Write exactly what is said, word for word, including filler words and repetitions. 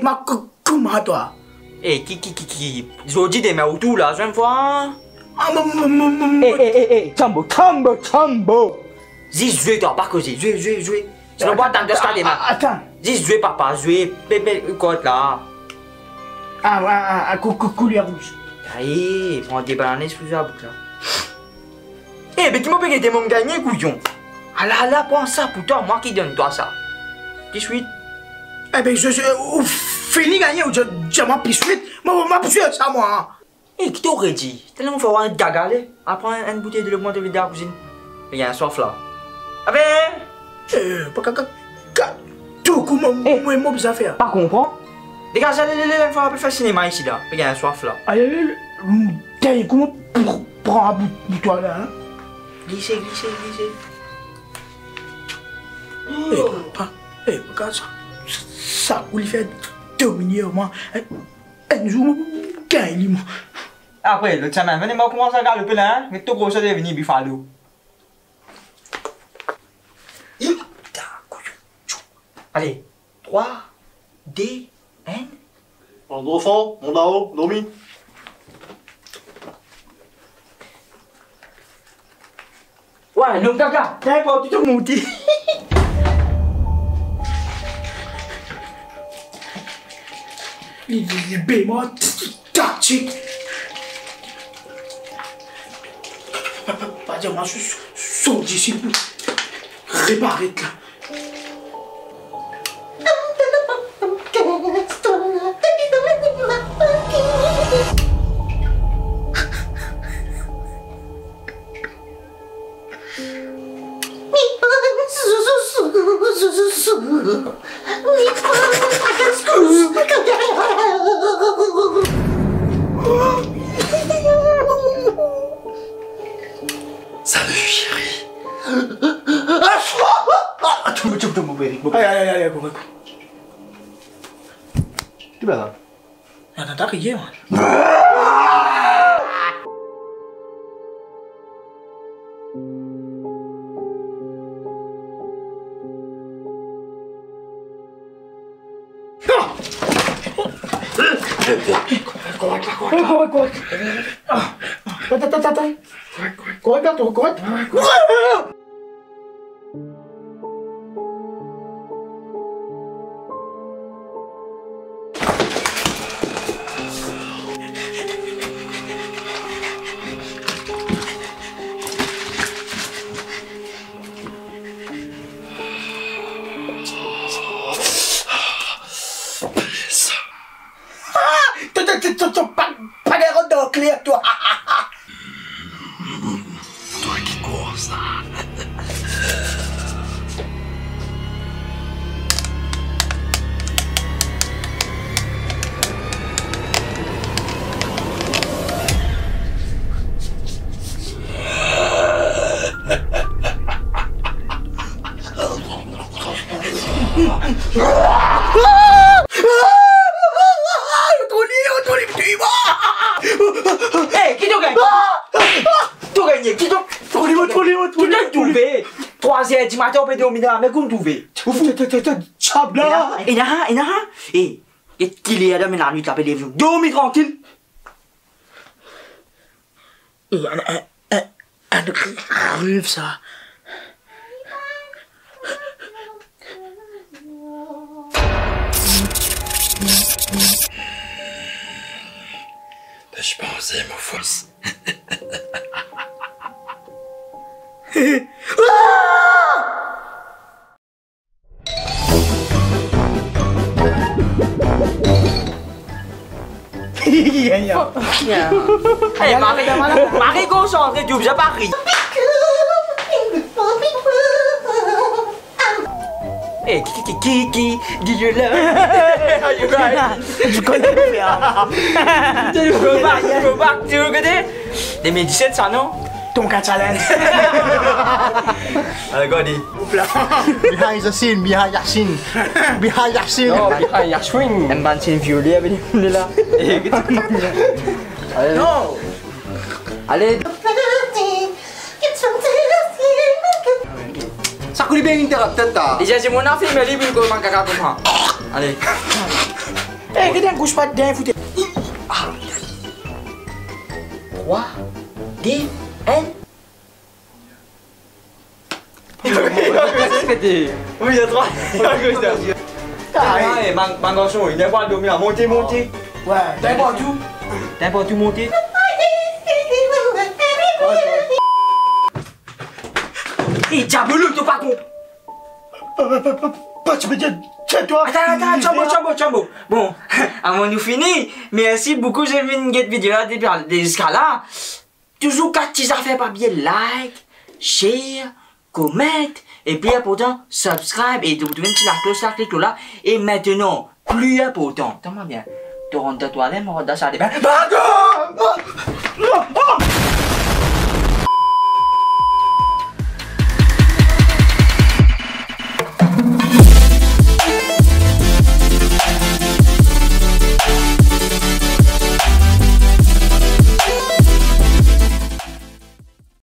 Ma kou-, kouma twa? Eh, ki, ki, ki, ki? Zordi, demin ou tou la, zwenn fwa. Ah, mo, mo, mo, mo, mo. Eh, eh, eh, eh, Tambo, Tambo, Tambo. Zis zwe twa, pa koze, zwe, zwe, zwe. Sinon, atann, pa tann, atann, atann. Zis zwe, papa, zwe, pe, pe, kot la. Ah, ah, ah, ah, kou-, kou-, kouler rouz. Aye, pran de bann anes pou zwe labout la. Eh, be ki mo pe gete, mo gagne, kouyon. Ala, ala, pran sa pou twa, mwa ki donn twa sa. Ki swit? Eh be, zwe, zwe, ou fini gagne, ou dir, dir mwa pli swit. Mo, mo, mo pou zwe sa, mwa. Eh, ki to redi? Telman fwa, ou gaga, ale, al pran enn boutey dilo pou mwa, to vinn dan lakouzinn. Pe gagn swaf la. Abe! Eh, pa ka, ka, ka, tou kou mo, eh, mo, mo bizin fer. Pa konpran? Degaz, ale, ale, ale, fwa, pe fer sinema isi la. Pe gagn swaf la. Ale, ale, ale, mm, dernie kou mo pr-, pran bout, bout twa la, hein? Glise, glise, glise. Eh, pa, eh, pa ka sa, sa kou li fer domine mwa. Eh, Enn zour, mo gagn li, mwa. Apre, lot semenn, vini, mo koumans galope la, hein? Get to groser devni, bifalo. Ale, trwa, de, enn. Bon, zanfan, mont anlor, dormi. Wey, lom gaga, tienn, pa tou monte. Li, li, li be mwa, taktik. Pa, pa, pa dir mwa so, so, so disip reparet la. Salut, chérie. Atann, atann, atann, mo bebe, mo bebe. Ayo, ayo, ayo, ayo, kouma, kouma. Ki bizin? Atann, atann, riye, man. Korek, korek, korek. Ah, atann, atann, atann. Korek, korek. Korek, atann, korek. To, to, to, to, to, pa, pa gagn rod dan kler, twa. Twa ki krwar sa. Toni, Toni, twi mwa! Hey, ki to gagne? To gagne, ki to, Toni, Toni, Toni, ki to trouve? Trwazer dimatin, ou pe dormi dan lame, kouma trouve? Ouf, to, to, to, to, tchab la. Ena, ena, ena. Eh, get kiler dan lanwit la, pe lev nou. Dormi trankil. E, enn, enn, enn, enn rev sa. Ti panse mo fos. Eh, Marie, Marie, konsantre, tu viens Paris. Eh, ki, ki, ki, ki, ki, do you love? Are you right? Tu connais le faire. Go back, go back to the, the magician, ça, non? Tonka challenge. Allez, go, allez. Behind the scene, behind the scene. Behind the scene. Non, behind the scene. Enn bann sin viole avek li la. Eh, get sa. Allez. Non. Allez. Sa kou li bien interrupted ta. Deza, si mo finn filme li, vinn koz bann kaka koumsa. Allez. Eh, get enn gous pat dedan, foute. Ah. Trwa, de, enn. Wi, li a trwa. Ah, eh, bann, bann garson, li ena pou al dormi la. Monte, monte. Wi, dan partou. Dan partou, monte. Eh, diabolo, to pa konpran. Pa, pa, pa, pa, pa, ti pe dir, tir twa. Atann, atann, tyanbo, tyanbo, tyanbo. Bon, avan nou fini, mersi boukou zot vinn get video la depi, ziska la. Touzour kat ti zafer, pa bliye like, share, comment, e pli inportan, subscribe, e to trouv enn ti laklos la, klik lor la. E aster, pli inportan, tann mwa bien, to rant dan twalet, mo rant dan salde bin. Pardon!